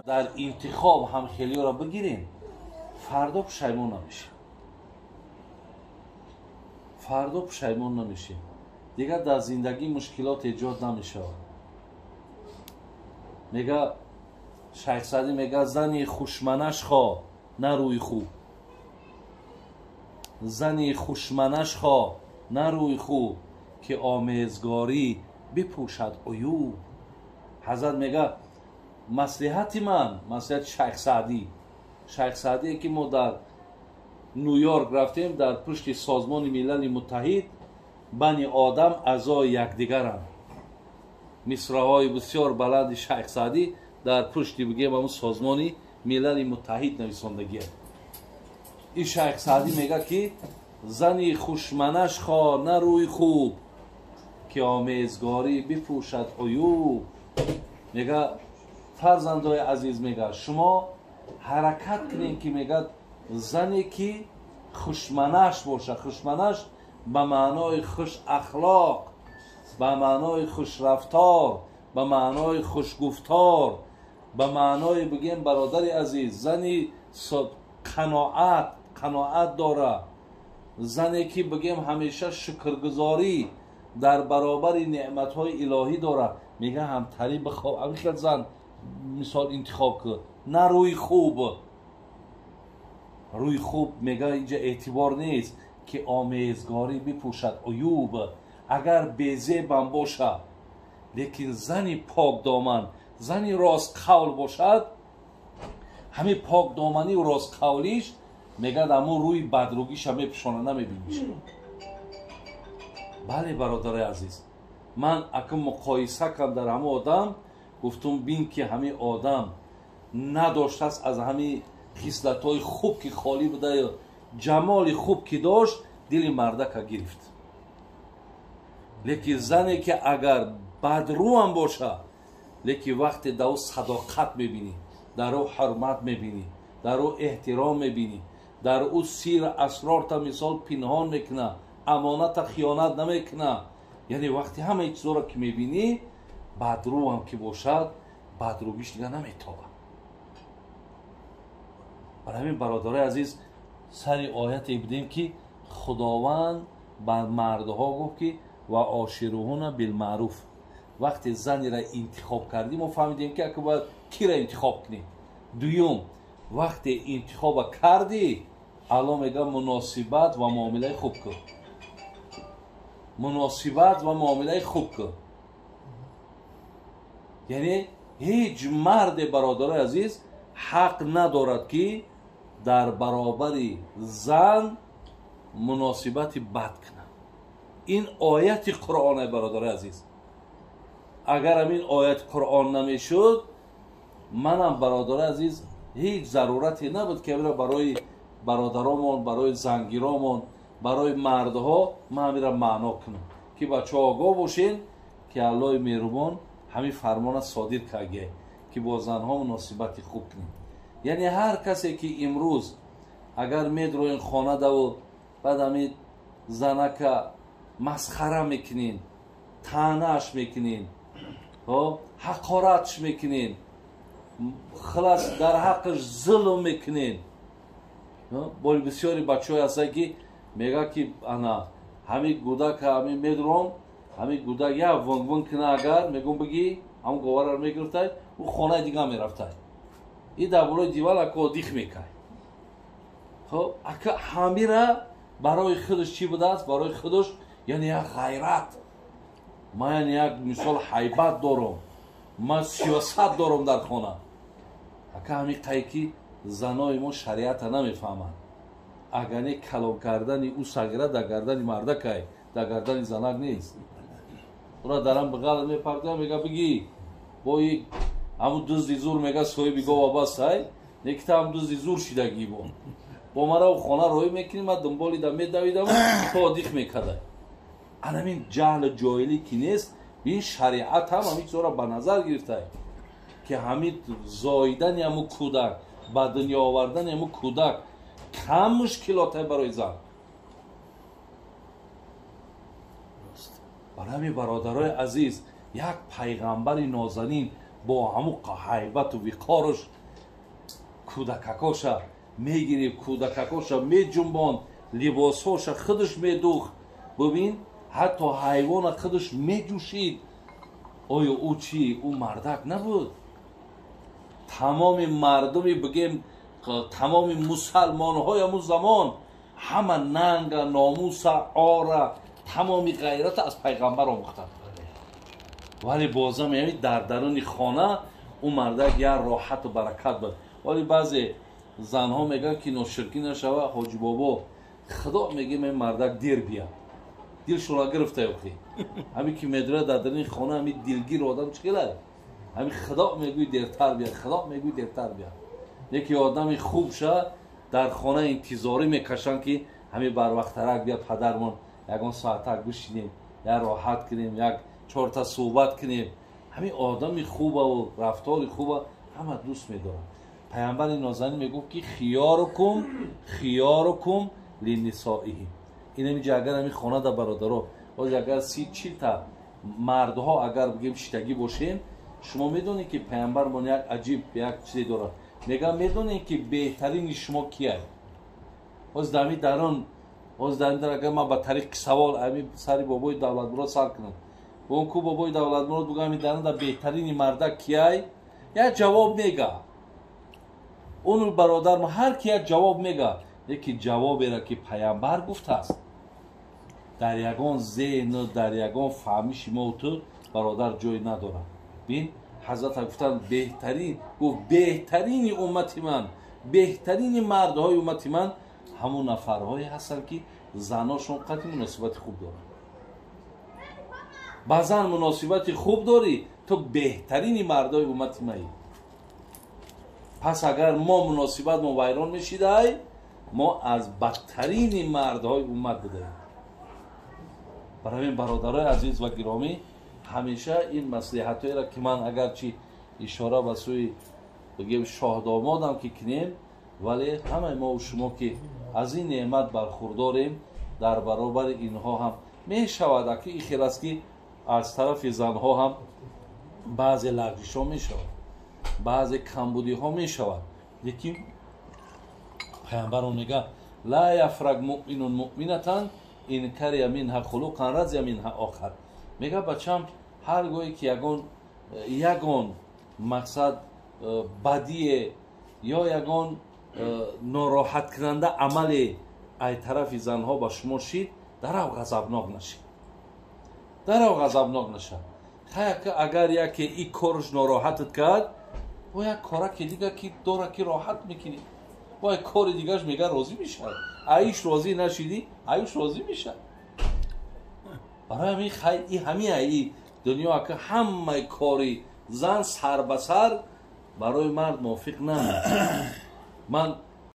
Дар интихоб ҳам хелиёро бигирем, фардо пушаймон намешем. Фардо пушаймон намешем. Дигар дар зиндагӣ мушкилот эҷод намешавад. Мега Шайх Саъдӣ мега зани хушманаш хо на рӯи хуб. Зани хушманаш хо на рӯи хуб, ки омезгорӣ бипӯшад уюб. Ҳазрат мега маслиҳати ман, маслиҳати Шайх Саъдӣ. Шайх Саъдие ки мо дар Нью-Йорк рафтем, дар пушти Созмони Милали Муттаҳид бани одам аъзои якдигаранд. Мисраҳои бисёр баланди Шайх Саъдӣ дар пушти бигем ҳамун Созмони Милали Муттаҳид нависондагия. Ин Шайх Саъдӣ мега ки зани хушманаш хо на рӯи хуб, ки омезгорӣ бипӯшад уюб. Мега фарзандои азиз, мега шумо ҳаракат кунед ки мега зане ки хушманаш бошад. Хушманаш ба маънои хушахлоқ, ба маънои хушрафтор, ба маънои хушгуфтор, ба маънои бигем бародари азиз зани қаноат дора, зане ки бигем ҳамеша шукргузорӣ дар баробари неъматҳои илоҳӣ дора. Мега ҳамтарӣ бихоб, ҳамин хел зан мисол интихоб кун, на рӯи хуб. Рӯи хуб мега инҷа эътибор нест, ки омезгорӣ бипӯшад уюб. Агар безебам бошад, лекин зани покдоман, зани ростқавл бошад, ҳамин покдоманию ростқавлиш мегӯяд ҳамун рӯи бадругиша мепӯшона, намебиниш. Бале бародари азиз, ман акн муқоиса кардам дар ҳамун одам, гуфтум бин ки ҳамин одам надоштааст аз ҳамин хислатҳои хуб ки холӣ буда, ҷамоли хуб ки дошт, дили мардака гирифт. Лекин зане ки агар бадрӯам бошад, лекин вақте дар ӯ садоқат мебинӣ, дар ӯ ҳурмат мебинӣ, дар ӯ эҳтиром мебинӣ, дар ӯ сир асрорта мисол пинҳон мекуна, амоната хиёнат намекуна, яъне вақте ҳамаи чизоро ки мебинӣ, бадрӯам ки бошад, бадрӯгиш дига наметобад. Барои ҳамин бародарои азиз, сари ояте будем ки Худованд ба мардҳо гуфт ки ва ошируҳуна билмаъруф. Вақте занеро интихоб кардем, мо фаҳмидем ки ака бояд киро интихоб кунем. Дуюм, вақте интихоба кардӣ, Аллоҳ мега муносибат ва муомилаи хуб кун. Муносибат ва муомилаи хуб кун. Яъне ҳеҷ марде бародарои азиз ҳақ надорад ки дар баробари зан муносибати бад кунад. Ин ояти Қуръон бародарои азиз. Агар ҳамин ояти Қуръон намешуд, манам бародарои азиз ҳеҷ зарурате набуд ки амира барои бародаромон, барои зангиромон, барои мардҳо ман амира маъно кунам, ки бачаҳо огоҳ бошен ки Аллоҳи меҳрубон ҳамин фармона содир карда ки бо занҳо муносибати хуб кунем. Яъне ҳар касе ки имрӯз агар медроин хона даву баъд ҳамин занака масхара мекунин, таънааш мекунин, ҳақоратш мекунин, хилас дар ҳаққаш зулм мекунин. Боли бисёри бачаҳое ҳастанд ки мегӯяд ки ана ҳамин гудака ҳамин медром, ҳамин гудак як вунг-вунг куна, агар мегӯм бигӣ ҳамун говараро мегирифтай, ӯ хонаи дига мерафтай. И дар болои диван ака дих мекай. Хоб, ака ҳамира барои худаш чӣ будааст? Барои худаш яъне як ғайрат. Ман яъне як мисол ҳайбат дорам, ман сиёсат дорам дар хона. Ака ҳамин қай ки занои мо шариата намефаҳманд. Агар не калом кардани ӯ сагира дар гардани мардакай, дар гардани занак нест. Ура дарам бағал мепарда, мега бигӣ бо и ҳамун дузди зур мега соҳиби гова басай, не ки та ҳам дузди зур шидагӣ бо. Бо мара хона роҳӣ мекунӣ, ман дунболи да медавидам, то дих мекардай. Анамин ҷаҳлу ҷоҳилӣ ки нест, ин шариат ҳам ҳамин чизоро ба назар гирифтай ки ҳамин зоидани ҳамун кӯдак, ба дунё овардани ҳамун кӯдак кам мушкилоте барои зан. Барои ҳамин бародарои азиз, Як пайғамбари нозанин бо ҳамун ҳайбату виқоруш кӯдакакоша мегирифт, кӯдакакоша меҷунбонд, либосҳоша худаш медухт. Бубин, ҳатто ҳайвона худаш меҷӯшид. Оё ӯ чӣ? Ӯ мардак набуд? Тамоми мардуми, бигем, тамоми мусалмонҳои ҳамун замон ҳама нанга, номуса, ора, тамоми ғайрата аз пайғамбар омӯхтанд. Вале бозам яъне дар даруни хона ӯ мардак як роҳату баракат буд. Вале баъзе занҳо мегӯянд, ки ноширкӣ нашава, ҳоҷи бобо, худо мегӯем, ин мардак дер бия, дилшона гирифта ёхи. Ҳамин ки медурад дар даруни хона, ҳамин дилгир одам чӣ хелад? Ҳамин худо мегӯй дертар бия, худо мегӯй дертар бия. Яке одами хуб ша дар хона интизорӣ мекашанд, ки ҳамин барвақттарак бия, падармон, ягон соатак бишинем, як роҳат кунем, як чорта суҳбат кунем. Ҳамин одами хубаву рафтори хуба ҳама дӯст медоранд. Пайғамбари нозанин мегуфт, ки хиёрукум хиёрукум линисоиҳим. Ин ҳаминҷа агар ҳамин хона да бародаро, боз агар 30-40 та мардҳо агар бигем шитагӣ бошем, шумо медонед, ки пайғамбармон як аҷиб як чизе дорад. Мегӯям, медонед, ки беҳтарини шумо кияй? Ҳоз дар дарун, ҳоз дар дар агар ман ба тариқи савол ҳамин сари бобои Давлатмурод сар кунам, бон ку бобои Давлатмурод, бугӯям, ҳамин дарун дар беҳтарини мардак кияй? Як ҷавоб мега он бародарм, ҳар ки як ҷавоб мега. Яке ҷавоберо, ки пайғамбар гуфтааст, дар ягон зеҳну дар ягон фаҳмиши мо ту, бародар, ҷой надорад. Бин, ҳазрат гуфтанд, беҳтарин, гуфт, беҳтарини уммати ман, беҳтарини мардҳои уммати ман ҳамун нафарҳое ҳастанд, ки заношон қатъи муносибати хуб доранд. Ба зан муносибати хуб дорӣ, ту беҳтарини мардҳои уммати маӣ. Пас агар мо муносибатмо вайрон мешидай, мо аз бадтарини мардҳои уммат будаем. Барои ин, бародарои азиз ва гиромӣ, ҳамеша ин маслиҳатҳоеро, ки ман агарчи ишора ба сӯи, бигем, шоҳдомодам ки кунем, вале ҳамаи мо шумо, ки аз ин неъмат бархурдорем, дар баробари инҳо ҳам мешавад, ки ин хел аст, ки аз тарафи занҳо ҳам баъзе лағжишҳо мешавад, баъзе камбудиҳо мешавад. Лекин пайғамбарон мега: ла яфрак муъминун муъминатан ин кария минҳа хулуқан разия минҳа охар. Мега, бачам, ҳар гоҳе ки ягон мақсад бадие ё ягон нороҳаткунанда амале ай тарафи занҳо ба шумо шид, дарав ғазабнок нашид, дарав ғазабнок нашад. Хаяка, агар яке и корш нороҳатат кард, бо як кораки дига ки дора, ки роҳат мекунӣ, бо як кори дигаш мега розӣ мешавад. Аиш розӣ нашидӣ, аюш розӣ мешавад. Барои ҳамин хай и ҳамин аи дунё ака ҳамаи кори зан сар ба сар барои мард мувофиқ намешавад. Ман